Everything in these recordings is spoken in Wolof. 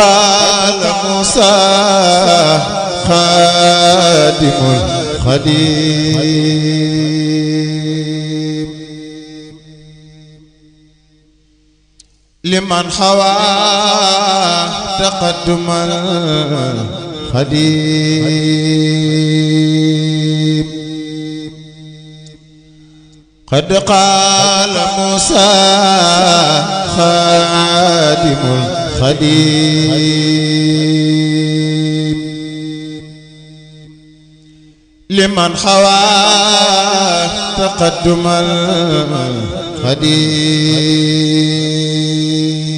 قال موسى خادم الخديم لمن حوى تقدم الخديم قد قال موسى خادم الخديم لمن حوى تقدم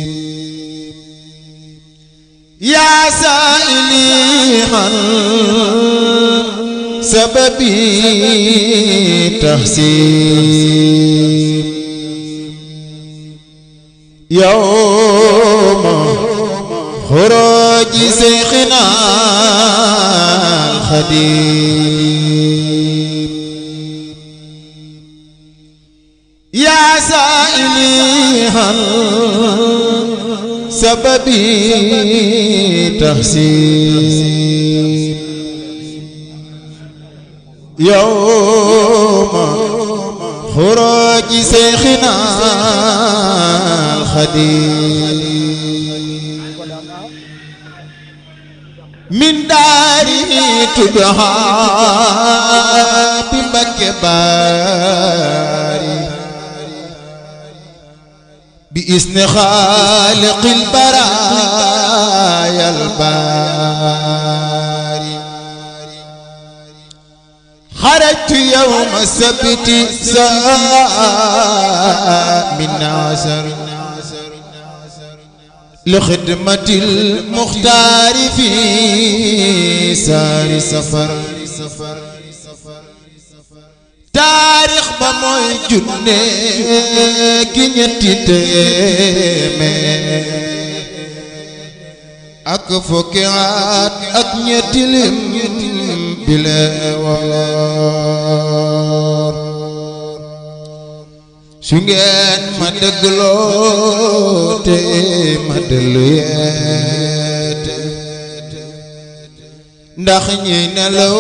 الخديم يا سائلي عن سببي تحسين يوم خروج شيخنا الخديم يا سائلي عن سببي تحسين يوم خروج شيخنا الخديم من داره تدعى بمكباري بإذن خالق البرايا الباري خرجت يوم السبت من عسر لخدمة المختار في سار سفر taarix ba mooy junne ki ñetti téeméer ak fukki at ak ñetti lim bile woor su ngeen ma dégloo te ma dellu yeete ndax ñi nelaw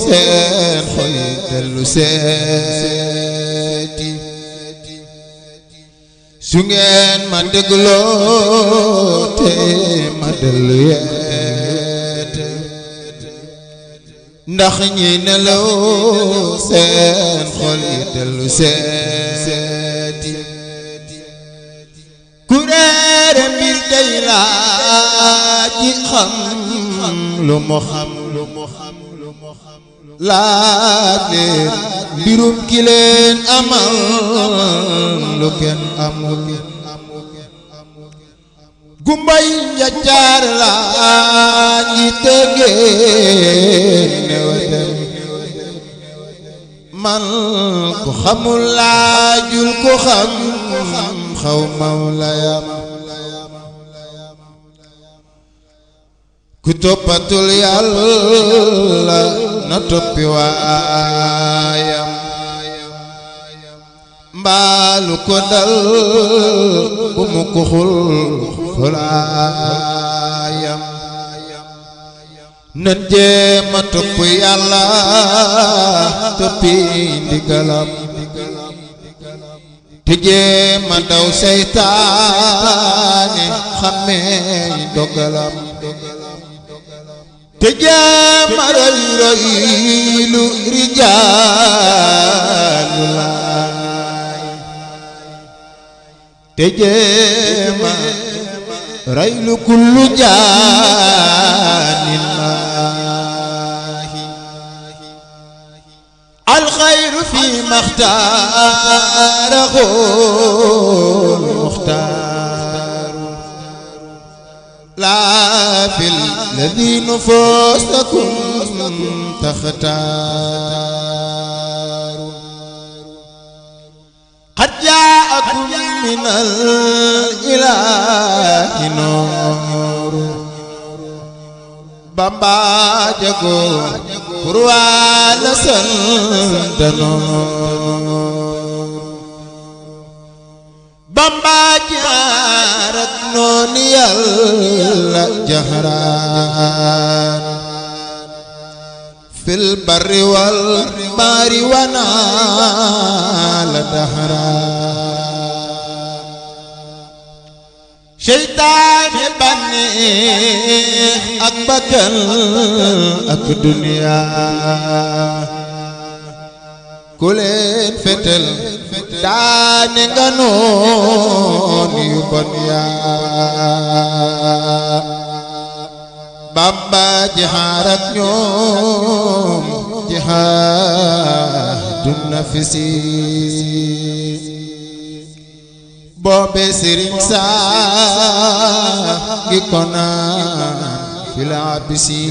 seen xol dellu seeti su ngeen ma dégloo te ma dellu yeete ndax ñi nelaw seen xol dellu seeti ku réere mbir day laaj ji xam lu mu xam laaj leen mbirum ki leen amal lu kenn amul gumbay njaccaar laa ngi tegeen newetem man ku xamul laajul ku xam xaw mawlayam ku toppatul yàlla na toppi waayam mbaalu ko dal bu mu ko xul xulaayam nan jéema topp yàlla toppi ndigalam te jéema daw seytaane xamee dogalam te jéema roy roy lu rijaalu laay te jéema roy lu kullu jaanin maahi alxayru fi maxtaarahu muxtaaru laa fil ladhi nufusakum taxtaaru qad jaa'akum minal ilaahi nuuru Bamba jago pour wala sant nuuru Bamba jaar ak noonu Yàlla جهران في البر والبحر ونال دهرا شيطان بني أكبكل أك دنيا كلين فتل داني غنون يبنيا بابا جهارك يوم جهاد النفس بوبي سيرين سا يكونا في العبسي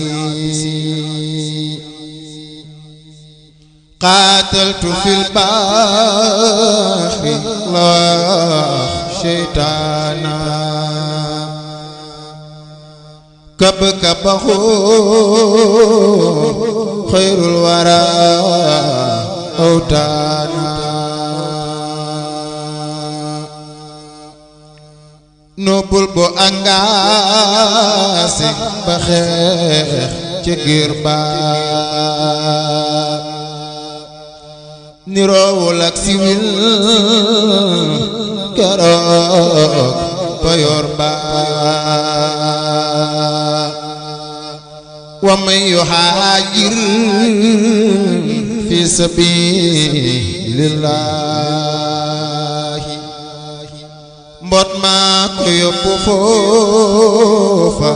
قاتلت في البحر الله شيطانا كب كبه خير الورى أوتانا نوبل بو أنغاسي بخير جغير با نيرو لك سيويل كروك بيور با ومن يهاجر في سبيل الله mbot ma ko yóbbu foofa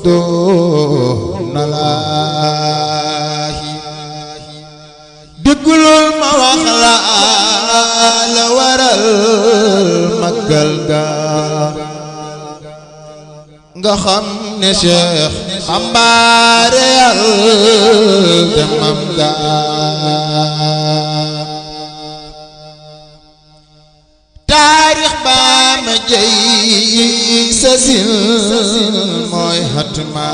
doo na laahi déggulul ma wax la waral màggal ga nga xam ne Cheikh ambaare yal demam ga taarix ba ma jëy sasin mooy hatma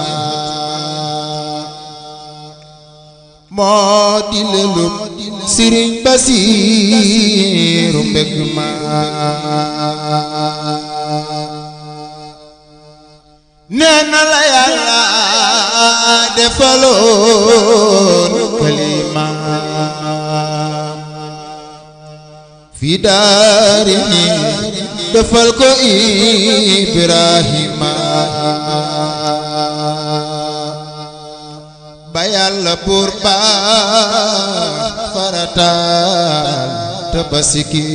moo di lelub Sëriñ Basiiru mbég ma nee na la Yàlla defaloon kalima fi daarihi defal ko Ibrahima ba Yàlla buur ba farataal Tabaski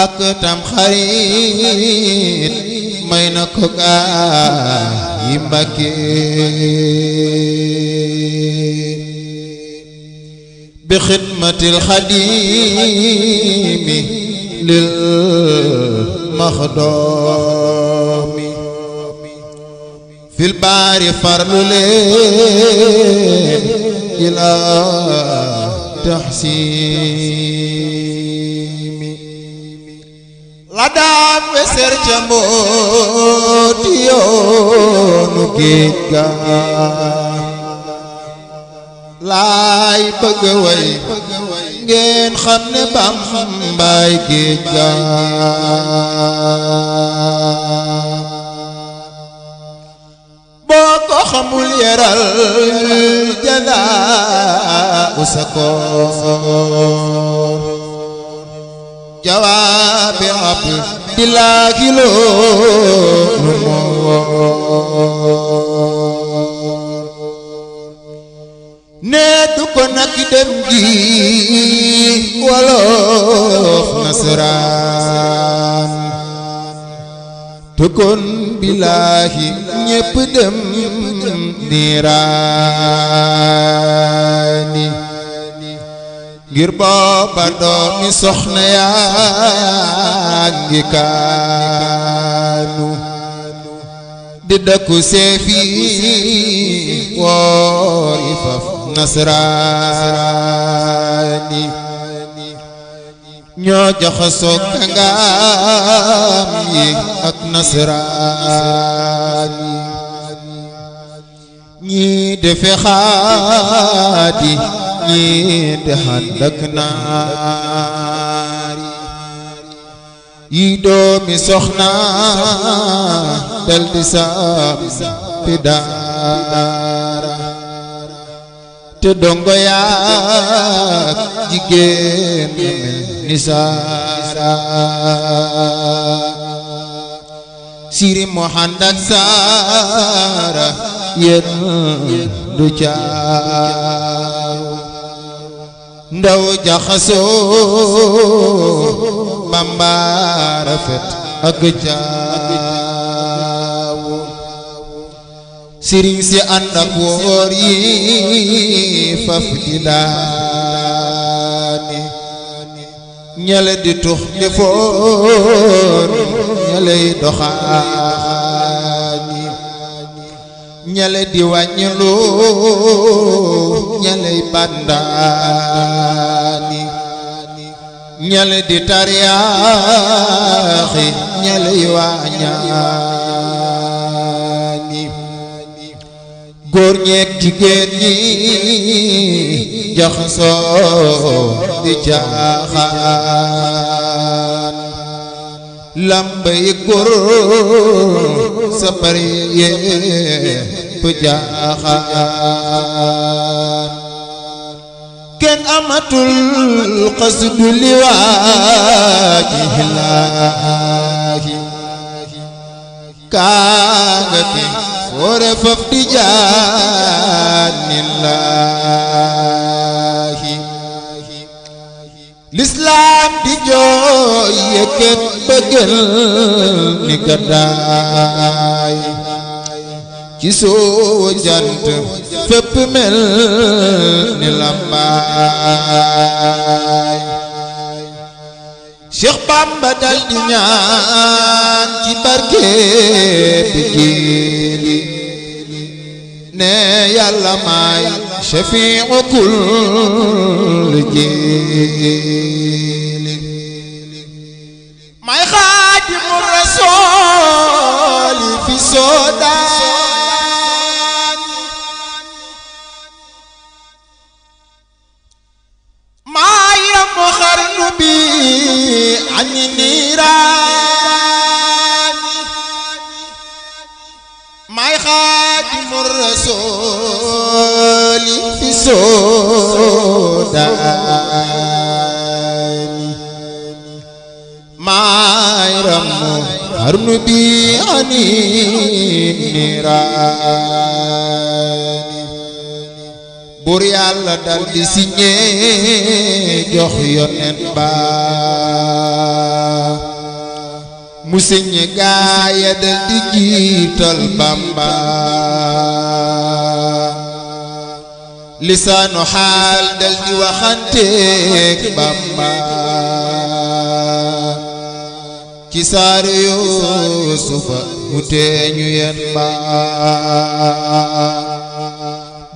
ak Tamxarit may na ko gaa yi Mbàkke bi xidmatil xadiimi lil maxdoomi fil baari farlu leen ilaa taxsiimi la daam weser ca mbooti yoonu géej ga laay bëgg way ngeen xam ne Bambaay géej ga boo ko xamul yeral jadaa usakoor jawaabi Abdillaahi loolu nee du ko nak dem gi wolof nasaraan te kon billaahi ñépp dem niiraani ngir booba doomi soxna yaa ngi kaanu di dëkku seefi woori faf nasraani ñoo jaxasoo kàngam yi ak nasraani ñii defe xaadi ñii de ànd ak naari yi doomi soxna dal di sampi daara te dongo yaak jigéen mel ni saara siri mohandak saara yéen du caaw ndaw jaxasoo Bamba rafet ak jaaw sëriñ si ànd ak woor yi faf di daani ñale di tux di foor ñaley doxaani ñale di wàññilu ñaley bandaani ñale di tariyaaxi ñaley waañaani góor ñeek jigéen ñi jaxasoo di caaxaan lambay góor sa bari yépp jaaxaan kenn amatul qasdu li waajihillaahi kaagati foore faf di jaanillaahi lislaam di jooy yëkkat bëggal ni gàddaay ci soo jant fépp mel ni lambaay Cheikh Bamba dal di ñaan ci barke bi jiili ne yàlla maay shafii'u kulli jiili may xaadimu rasuuli fi soodaan maay ramu xarnu bi ani niiraan may xaadimu rasuuli fi soodaan maay ramu xarnu bi ani niiraan buur yàlla dal di signé jox yonen ba mu signé gaaya dal di jiital Bamba lisaanu xaal dal di waxanteek Bamba ci saaru Yuusufa mu teeñu yen ba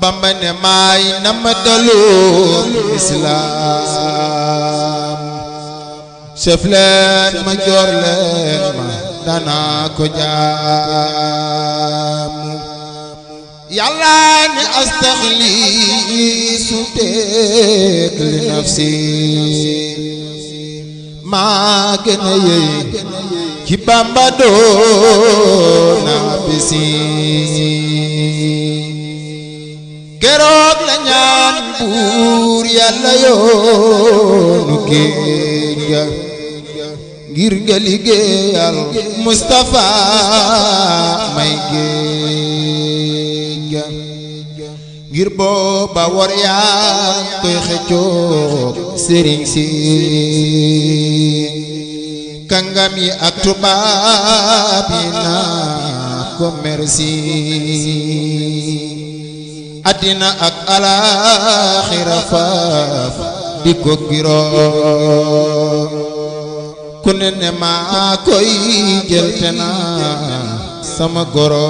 Bamba ne maay nama daloon islaam sef leen ma joor leen ma danaa ko jaamu yàlla ne astaxliisu teek li nafsi maa gën a yey ci Bamba doona bisi keroog la ñaan buur yàlla yoonu géej ga ngir nga liggéeyal Mustafa may géej ga ngir booba war yaa koy xëccoog sëriñ si kàngam yi ak tubaab yi naa ko merci addina ak alaaxira faaf di ko giroo ku ne ne maa koy jël te naa sama goro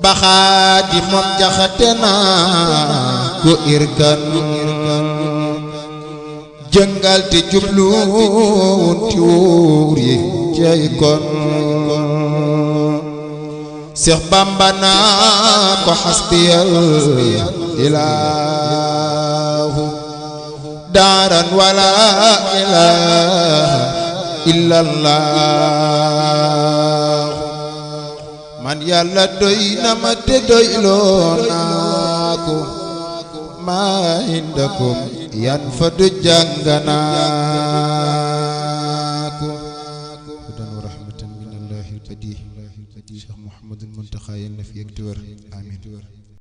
baxaadi moom jaxate naa ko irkan jëngal te jubluwun ti wuur yi cay kon Seex Bamba naa ko xasbiyal ilaahu daaran wala ilaha illallah man yàlla doy na ma te doyloo naa ko maa indakum yan fa du jànganaa ko hudan wa rahmatan min allahi al-badi Cheikh Mouhamadul Muntaxa yal na fi yegg te wér amiin